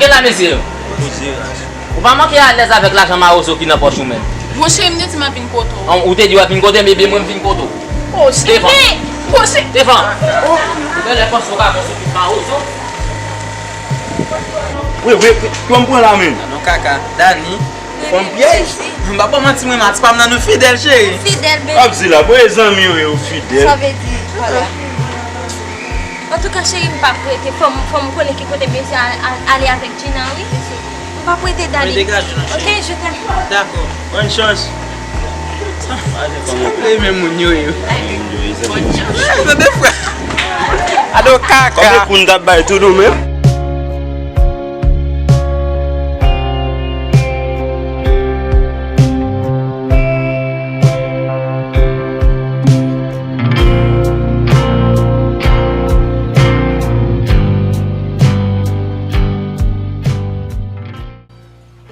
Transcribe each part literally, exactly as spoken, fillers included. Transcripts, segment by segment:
E la, mesye yo. Ou pa manke alèz avèk lajan mawozo ki nan pòch ou menm. Monchè, m te di m ap vin kote w. An, ou te di w ap vin kote m, ebyen mwen m vin kote w. Monchè, Stefan. Men, monchè. Stefan. Oh, ou bèlè panse w ka konse tout mawozo. Wi, wi, wi, kòman pran la menm? Non, kaka. Dani. Fanm pyèj. M pa ba w manti, mwen, mati pa m nan nou fidèl, cheri. Fidèl, baby. Ap di la, mwen zanmi yo, yo fidèl. Sa vle di, vwala. Antouka, cheri, m p ap rete. Fò m, fò m konnen ki kote m bezwen al, al, ale avèk Gina, wi. M p ap rete, darling. Mwen degaje non, cheri. Ok, je t'aime. Dakò. Bòn chans. Sa vle menm moun yo ye. Bòn chans. Tande frè. Ado kaka. Kòm e kou n t ap bay tou nou menm.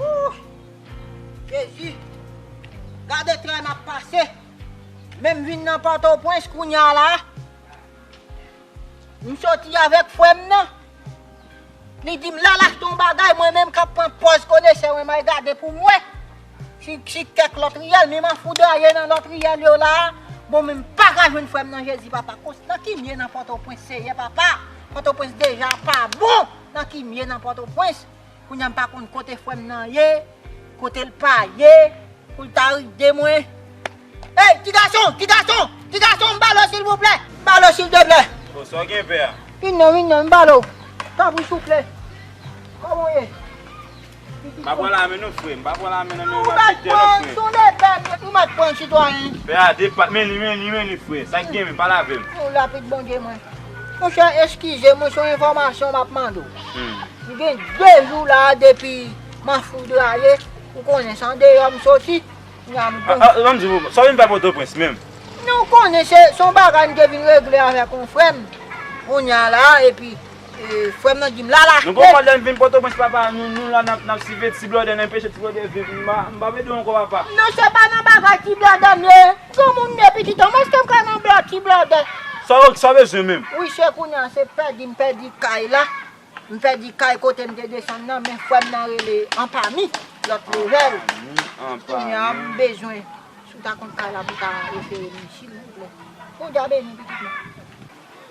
Ooh! Jezi! Gade trè m ap pase. Men m vin nan Pòtoprens kounye a la. M soti avèk frè m nan. Li di m l al achte yon bagay, mwen menm k ap pran pòz konesè, mwen m al gade pou m wè. Si, si kèk lòt riyèl, men m anfoudraye nan lòt riyèl yo la. Bon, men m pa ka jwenn frè m nan Jezi, papa. Kons-, nan ki m ye nan Pòtoprens, Seyè, papa? Pòtoprens deja pa bon. Nan ki m ye nan Pòtoprens? Kounye a m pa konn kote frè m nan ye, kote l pa ye, pou l ta ride mwen. Ey, ti gason, ti gason, ti gason, m ba l ou silvouplè, m ba l ou silvouplè. Bon, sa w gen, pè a? Vin non, vin non, m ba l ou. Tanpri, souple. Kòman w ye? M pa pran lame non, frè, m pa pran lame nan men yon malfektè non, frè. Ou mèt pran, sonde pè, ou mèt pran sitwayen. Pè a, depa, men li, men li, men li, frè. Sa k gen, men pale avè m. Ou lapid Bondye mwen. Monchè, eskize mwen, se yon enfòmasyon m ap mande w. Hmm. M gen de jou la depi m anfoudraye, ou konnen se andeyò m soti. Kounye a m Ah, ah, ban m di w, sa w vin fè Pòtoprens menm? Non, ou konnen se, se yon bagay m te vin regle avèk yon frè m. Kounye a la, epi, e, frè m nan di m l al achte. Nou konprann lè m vin Pòtoprens, papa, nou, nou la n ap, n ap siveye ti blòdè, n ap anpeche ti blòdè viv. M pa, m p ap ede w ankò, papa. Non, se pa nan bagay ti blòdè m ye. Granmoun m ye, pitit an, èske m ka nan blòdè, ti blòdè? Sa w, sa w bezwen menm? Wi, se kounye a, se pèdi m pèdi kay la. M pèdi kay kote m te desann nan, men frè m nan rele Anpami, lòt levèl. Anpami, Anpami. Kounye a, m bezwen, si w ta konn kay la pou w ta refere m, silvouplè. Bondye a beni pitit mwen.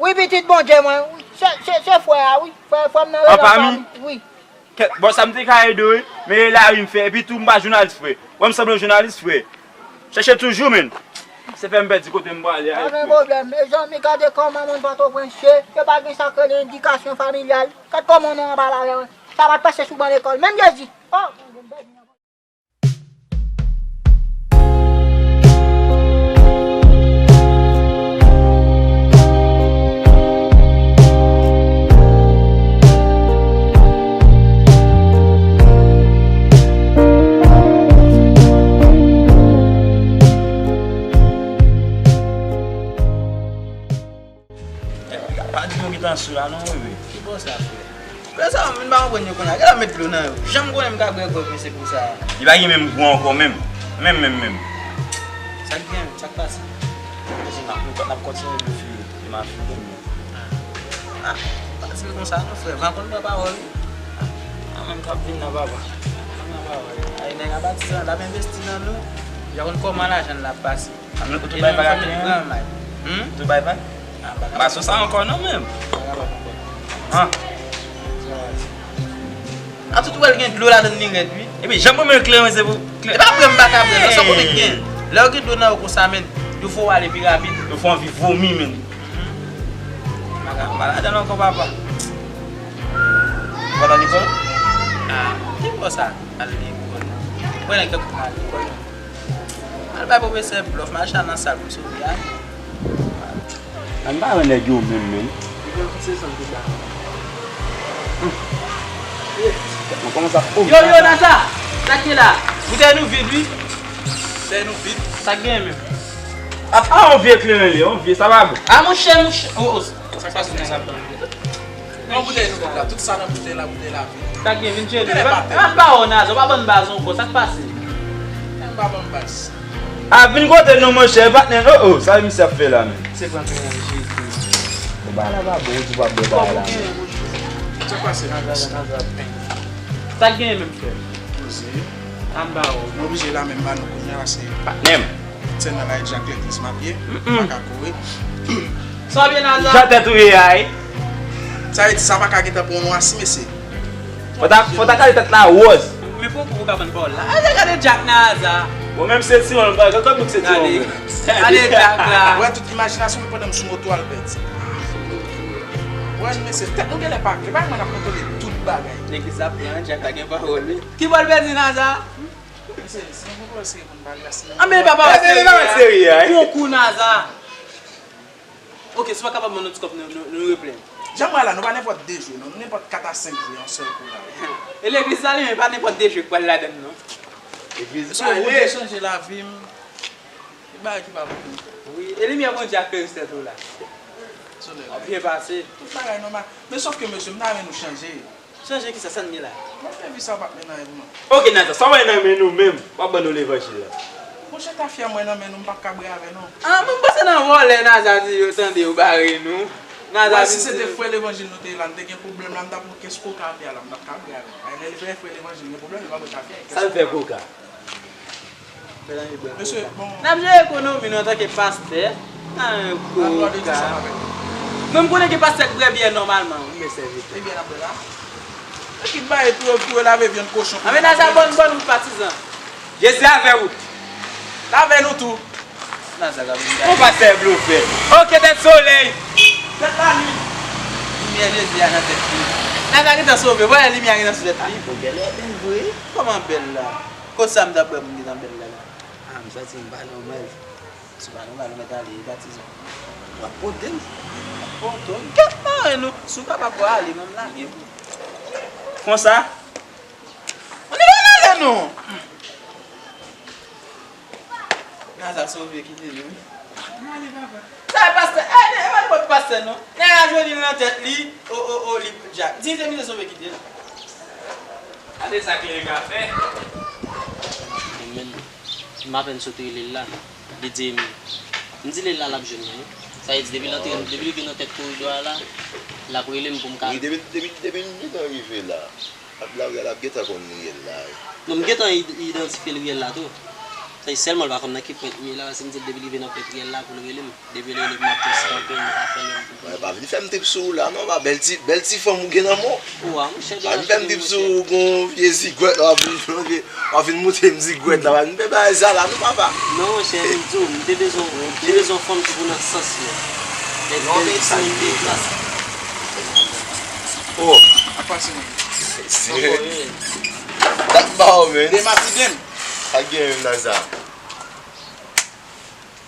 Wi, pitit Bondye mwen, wi. Se, se, se frè a, wi. Frè, frè m nan rele Anpami? Anpami, wi. Kèt, bon, sa m te ka ede w, wi. Men e lari m fè, epi tou m pa jounalis, frè. Wè m sanble yon jounalis, frè. Chèche toujou, men. Se fè m pèdi kote m prale a, frè. Pa gen pwoblèm. Mezanmi, gade kòman moun Pòtoprens ye. Yo pa gen sa k rele endikasyon familyal. Gad kòman moun nan anba la, frè. Sa pa t pase sou ban lekòl. Menm Jezi. Oh! Pa di nou gentan sou la non, bebe. Ki bò sa, frè? Frè, sa m vin pa konprann yo kounye a. Gade m met dlo nan yo. Jan m konnen m ka bwè gwòg, men se pou sa. Li pa gen menm gou ankò menm. Menm, menm, menm. Sa k gen, sa k pase? Mezanmi, n ap, n ap kontinye dlo file. Li ma file, men. Ah, pa di l konsa non, frè. Van konn pran pawòl, wi. Ah, mwen menm k ap vin nan, papa. Konn pran pawòl. Ay, nèg a pati sa, l ap envesti nan nou. Li pa konn kòman lajan l ap pase. Ou tou bay vag ak kleren an? Hmm? Ou tou bay vag? Ah, m pa kapab. M pa sou sa ankò non menm. M pa kapab ankò. Ah. A tout wè l gen dlo ladann li rèd wi. Epi jan mwen menm kleren se pou kleren. E pa vre m pa ka bwè l non, sa w konnen k gen. Lè w gen dlo nan ou konsa menn, yo fè w ale pi rapid. Yo fè w anvi vomi menn. M pa ka, m pa ladann ankò papa. Ou pa nan lekòl? Ah, ki bò sa? Al lekòl. Mwen nèg tankou m al lekòl. Al bay pwofesè blòf, m al chita nan sal pou m sove a. Ann pa wè nèg yo menm, menm. Yo se sanm ki ba. Yo, yo, Naza! Sa k ye la? Boutèy nou vid, wi. Boutèy nou vid. Sa k gen menm? A, a, on vye kleren li, on vye, sa pa bon. A, monchè, monchè. Oh, oh, sa k pase nan sal la? Yon boutèy nou vid la, tout sa nan boutèy la, boutèy la vid. Sa k gen, vin tcheke. Kenèp atè. Epa, pa wè Naza, w pa ban m baz ankò, sa k pase? Kenèp pa ban m baz. A, vin kote nou, monchè, patnè, oh, oh, sa misye ap fè la, menm? Se pran kleren, Jezi. Ou pa la, pa bon, ou di w ap bwè bagay la, menm. Sa k pase? Naza, Naza, pen. Sa k genyen menm frè? Poze. Ann ba ou. Nou oblije la menm ba nou kounye a, se patnè m. Sèl nan la Jack legliz m ap ye. M pa ka kouri. Sa w ap ye Naza? Jan tèt ou ye a wi. Sa vle di sa pa ka gentan pran yon nwa si mesye. Fò ta, fò ta kale tèt la wòz. Men pou ou ka bann pawòl la. Ay, gade Jack nan aza. Bon, menm se ti yon bagay, gade kòm se ti yon bagay. Gade Jack la. Wè tout imajinasyon mwen pandan m sou moto Albert. Wè mesye, tèt nou genlè pa klè, pa mwen ap kontwole tout bagay. Legliz la pran, Jack la gen pawòl wi. Ki bòl pèdi Naza? Mesye, si nou poko eseye pou n pa glase. Anben papa, serye a. Pou kou Naza. Ok, si w pa kapab ban nou ti kòb, nou, nou, nou replay. Jan m wè la, nou pa nenpòt de jwe, non. Nou nenpòt kat a senk jwe yon sèl kou la. E legliz la, li menm, pa nenpòt de jwe k pral ladann, non. Legliz. Mesye, ou te chanje lavi m. Yon bagay ki pa bon. Wi, e limyè Bondye a klere sou tèt ou la. Solèy. W ap byen pase. Tout bagay nòmal. Men sòf ke, mesye, m ta renmen nou chanje. Chanje kisa, sa n gen la? Mwen fè vi sa w p ap mennen anyen pou mwen. Ok, Naza, sa w wè nan men nou menm? W ap ban nou levanjil la. Monchè, tafya mwen nan men nou, m p ap kabre avè non. Ah, mwen panse nan vòlè Naza di yo tande yo bare nou. Naza di si se te frè levanjil nou te ye la, nou te gen pwoblèm la, m t ap pran kès koka ap ya la, m t ap kabre avè l. Ay, lè frè levanjil gen pwoblèm, yo pa bwè tafya. Sa l fè koka? Mesye, bon. N ap jere ekonomi nou antanke pastè. Nan koka. Mwen m konnen gen pastè k bwè byè nòmalman wi, men sèvitè. Ebyen n ap bwè la. Ekip bagay tou, tou lave vyann kochon. Anben Naza, bòn, bòn wout patizan. Jezi avè w. L avè nou tou. Naza ka vin. Ou pastè blofè. Ok, tèt solèy. Tèt lalin. Limyè Jezi a nan tèt li. Naza gentan sove, wè limyè a gentan sou tèt li. Ou genlè bèl vre. Kòman bèl la? Kot sa m t ap bwè pou m gentan bèl la la? Ah, m santi m pa nòmal. Si w pa nòmal, ou mèt ale, e patizan. W ap pote m. W ap pote w. Gèt mare nou. Si w kapab pou w ale, men m lage w. Konsa? Ann ale, ann ale non! Naza sove kite nou wi. Ann ale, papa. Sa e pastè. E, e, e pa nenpòt pastè non. Nèg la jwenn li nan tèt li. O, o, o, li Jack. Di se misye sove kite l. Gade sa kleren ka fè. Mwen menm, m apèn sot rele l la. Li di m, m di l la l ap jwenn mwen wi. Sa vle di depi l antre, depi l rive nan tèt koridò a la, l ap rele m pou m ka. Wi, depi, depi, depi m gentan rive la, l ap, l ap, l ap gentan konn riyèl la wi. Non, m gentan id-, idantifye l riyèl la tou. Sa vle di sèlman l pa konn nan ki pwent m ye la, paske m di l depi l rive nan pwent riyèl la pou l rele m. Depi lè li m ap jis kanpe, m pa fè lè m pou. Mwen pa vin fè m trip sou ou la non, pa bèl ti, bèl ti fanm ou gen nan men w. Ou a, monchè, pa vin fè m trip sou ou, gon vye zigwèt la, w ap vin, w ap vin montre m zigwèt la, pa vin fè bagay sa la non, papa. Non, monchè, m di w, m te bezwen, m te bezwen yon fanm ki pou nan sans mwen. Nèg bèl ti moun de klas. Oh. Ak pase mwen. Dat ba w, men. Dematide m. Sa gen menm nan sa?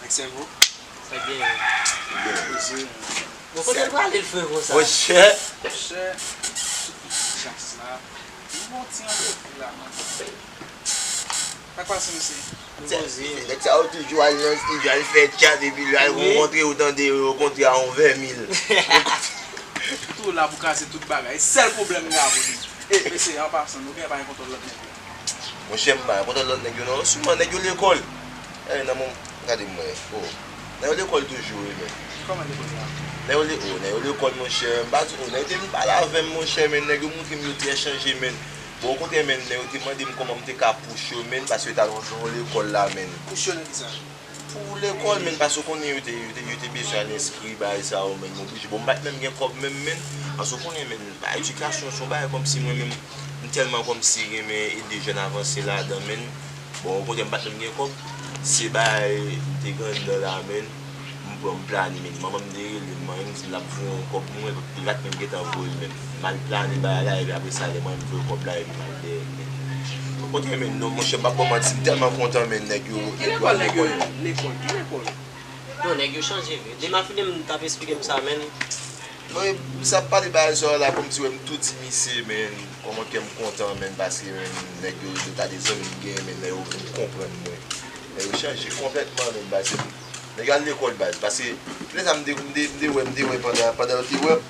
Ak sèvo. Sa gen. Poze. Bon, kote l prale l fre konsa? Monchè. Monchè. Chans la. Nou bon ti randevou la, man. Sa k pase, mesye? Nou poze. Nèg sa yo toujou al nan estidyo, al fè tchat, epi lè al rankontre yo, tande yo kontre a yon vèmil. Tou la pou kraze tout bagay. Sèl pwoblèm m gen avè w. E, mesye, an pasan, nou gen pa gen kontwòl lòt nèg yo? Monchè, m pa gen kontwòl lòt nèg yo, non. Siman nèg yo lekòl. E, nan mon, gade m wè. Oh. Nèg yo lekòl toujou, wi, men. Kòman lekòl la? Nèg yo le-, oh, nèg yo lekòl, monchè. M pa di, oh, nèg yo te vin pale avè m, monchè, men nèg yo montre m yo trè chanje, men. Bon, okontrè, men, nèg yo te mande m kòman m te ka pous yo, men, paske yo t al nan yon lekòl la, men. Pous yo nan kisa? Pou lekòl, men, paske w konnen yo te, yo te, yo te bezwen al enskri bagay sa yo, men, m oblije. Bon, m pa t menm gen kòb menm, men, paske w konnen, men, ba edikasyon, se yon bagay kòmsi mwen menm, m tèlman kòmsi renmen ede jèn avanse ladan, men, bon, okontrè, m pa t menm gen kòb, se bagay m te gen anndan la, men, m pran, m plane, men, manman m te rele m, manman m di m l ap voye yon kòb pou mwen, li pa t menm gentan voye l menm. M al plane bagay la, epi apre sa, lè mwen m voye kòb la, epi m al dèyè l, men. Okontrè, men, non, monchè, m p ap ba w manti, m tèlman kontan, men, nèg yo, nèg yo al lekòl. Ki lekòl? Ki lekòl? Non, nèg yo chanje vre. Dema Fide m t ap esplike m sa, men. Non, e, misye ap pale bagay sa yo la, kòmsi wè m tou di misye, men, kòman kè m kontan, men, paske, men, nèg yo, yo ta de zanmi m genyen, men, nèg yo vin konprann mwen. Nèg yo chanje konplètman, men, paske nèg yo al lekòl, baz. Paske, lè sa m te, m te, m te wè, m te wè pandan, pandan yo te wè m,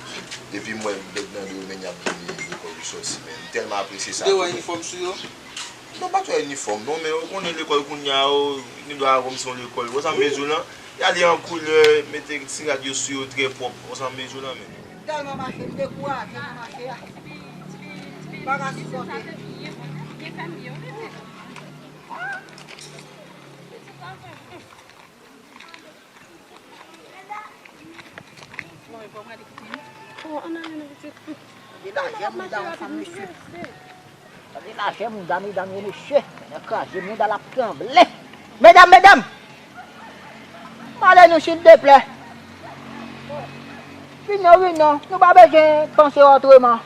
epi m wè nèg nan Dominiken ap vini lekòl yo sòti, men. M tèlman apresye sa. Ou te wè inifòm sou yo? Non, pa twò inifòm, non, men ou konnen lekòl kounye a, yo, gen dwa kòmsi yon lekòl. Ou wè sa m vle di w lan? Y ale an koulè, mete ti rad yo sou yo trè pwòp. Ou wè sa m vle di w lan, men. Tèlman mache, m dekouraje nan mache a. M pa ka sipòte. Gade lajè mouda yon fanm, mesye. Gade lajè mouda medam yo, mesye. Nèg kraze mouda l ap tranble. Medam, medam! Pale nou, silvouplè. Vin non, vin non. Nou pa bezwen panse otreman.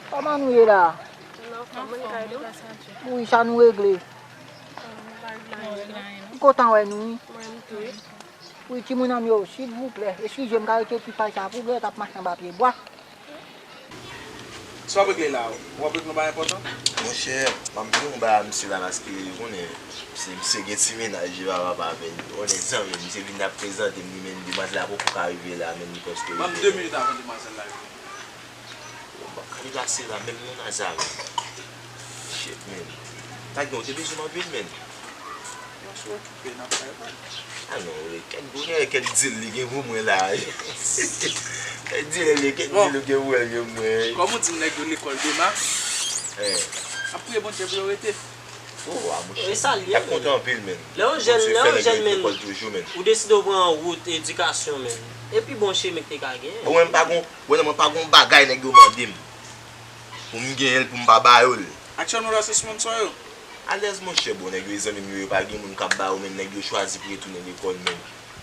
Kòman nou ye la? Wi, sa nou regle. M kontan wè nou, wi. Wi, timoun an m yo, silvouplè, eskize m, ka rete ti pay sa pou grèt ap mache anba pye bwa. Sa w ap regle la? W ap regle yon bagay enpòtan? Monchè, m ap vin yon bagay a misye la, paske ou konnen, se misye gen ti mennaj, li pa papa avè l. Ou konnen zanmi m, misye vin ap prezante m, li menm demwazèl la poko ka rive la, menm li pòs ke. Ban m de minit avan demwazèl la rive. Bon, m ap kale pase la, menm non Nazareth. Shit, man. Ta gen w te bezwen m anpil, man. Yon sou okipe, n ap fè epa. Ah non, wi, kèk bonè, kèk dil li gen pou mwen la. Kèk dil li, kèk dil li gen pou mwen, gen mwen. Kòm ou di m nèg yo lekòl dema, eh, ap priye Bondye pou yo rete. Oh, a monchè. E sa l ye, m kontan anpil, man. Lè yon jèn, lè yon jèn, man, ou deside w pran wout edikasyon, man. E pi bon chemen k te ka genyen. Mwen, m pa gon, mwen, mwen pa gon bagay nèg yo mande m. Pou m genyen l, pou m pa ba yo l. Aktyèlman, w la se sponsor yo? Alèz, monchè, bon, nèg yo, e zanmi m yo, yo pa gen moun k ap ba yo, men nèg yo chwazi pou retounen lekòl, men.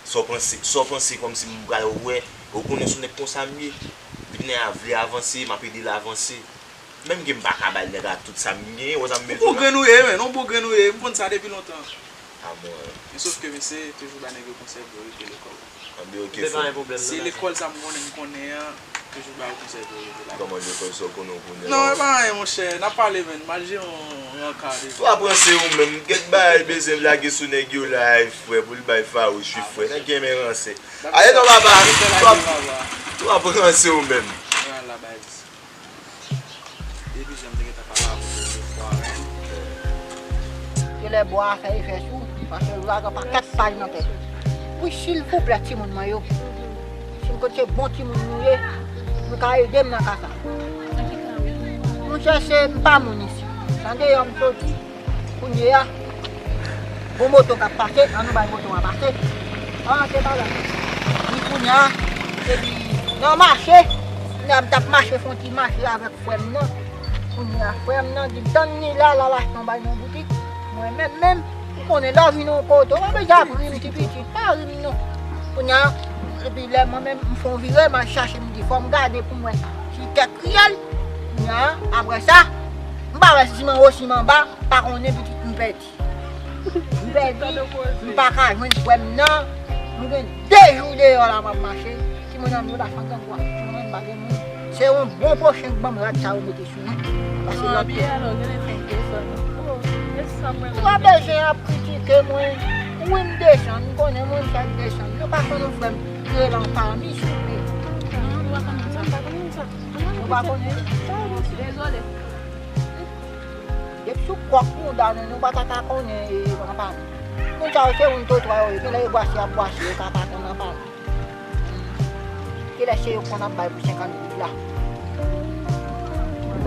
Sa w panse, sa w panse kòmsi m pral wè, ou konnen se yon nèg konsa m ye. Depi nèg la vle avanse, m ap ede l avanse. Menm ke m pa ka bay nèg la tout sa m genyen, ou wè sa m bezwen la. Yon bon grenn ou ye, men, yon bon grenn ou ye, m konn sa depi lontan. A mwen. Men sof ke mesye toujou ba nèg yo konsèy pou yo rete lekòl. Anben, oke, frè m. Se lekòl sa m konnen, m konnen an, toujou ba yo konsèy pou yo rete la. Kòman lekòl sa w konnen w konnen? Non, e pa anyen, monchè, n ap pale, men, m al jere yon, yon ka deja. Twa ranse ou menm, kèk bagay bezwen lage sou nèg yo la, ay frè, pou l bay fawouch, wi, frè. Nèg ki renmen ranse. Ale non, papa. Twa, twa ranse ou menm. Depi jan m te gentan pale avè w de fwa, men. Genlè bwa a fè efè sou ou, paske ou la gen pakèt pay nan tèt ou. Wi, silvouplè, timoun mwen yo. Si m konn se bon timoun nou ye, nou ka ede m nan ka sa. Monchè, se m pa moun isi. Sa deyò m soti. Kounye a, gon moto k ap pase, ann nou bay moto a pase. An, se bagay. Epi kounye a, epi nan mache, kounye a m t ap mache, fè yon ti mache avèk frè m nan. Kounye a, frè m nan di m tann li la, l al achte yon bagay nan boutik. Mwen menm, menm, ou konnen lè w vin yon kote, w pa bezwen ap ri m ti pitit, pa ri m non. Kounye a, epi lè mwen menm, m fè yon vire, m al chache, m di fò m gade pou m wè si tèt riyèl. Kounye a, apre sa, m pa wè si m anwo, si m anba, pa konnen pitit m pèdi. M pèdi, m pa ka jwenn frè m nan. Nou gen de jou deyò la m ap mache. Timoun an m yo la san grangou ak timoun an m pa gen moun. Se yon bon pwochen k ban m rad sa yo mete sou mwen. Pase lòt yo. Ou pa bezwen ap kritike mwen. Wi, m desann, m konnen mwen fèk desann. Nou pa konn yon frè m ki rele Anpami souple. Nou pa konnen. Dezole. Depi sou kwòk mouda nou, nou pa ta ka konnen, e, anpami. Moun sa yo se moun twotwa yo ye, genlè yo bwase y ap bwase, yo ka pa konn anpami. Genlè se yo konn ap bay pou senkant goud la.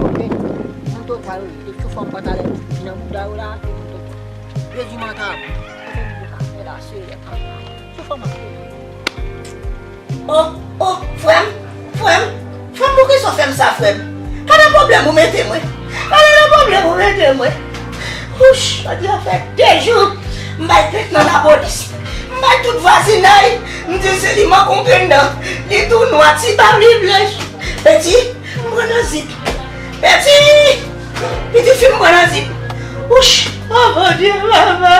Oke, moun twotwa yo ye, depi sou fòm pantalèt nan mouda yo la, se moun twotwa. Jezi manta. Kote nou ka fè la, se lè pa la. Sou fòm ap peye. Oh, oh, frè m, frè m, frè m, poukisa w fè m sa, frè m? Gade pwoblèm ou mete mwen. Gade nan pwoblèm ou mete mwen. Wouch, jodi a fè de jou m bay plent nan lapolis. M bay tout vwazinay, m di se li manke yon grenn dan. Li tou nwa, ti bab li blanch. Peti, m pran nan zip. Peti! Pitit fi m pran nan zip. Wouch! Oh, Bondye, papa!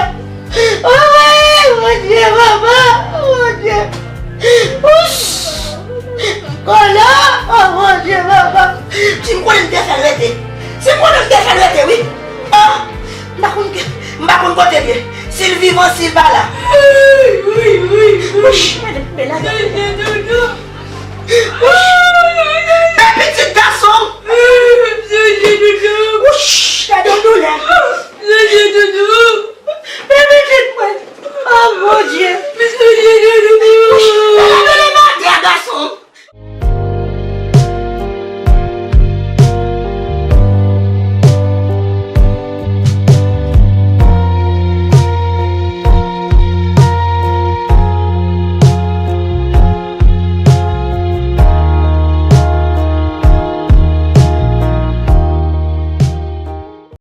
Oh, Bondye, papa! Oh, Bondye! Wouch! Kola! Oh, Bondye, papa! Si m konnen m te fè l rete. Si m konnen m te fè l rete, wi. Oh! M pa konn ke, m pa konn kote l ye. Si l vivan, si l pa la. Wi, wi, wi, wi. Wouch! Mwen, mwen la. Wouch! Men pitit gason!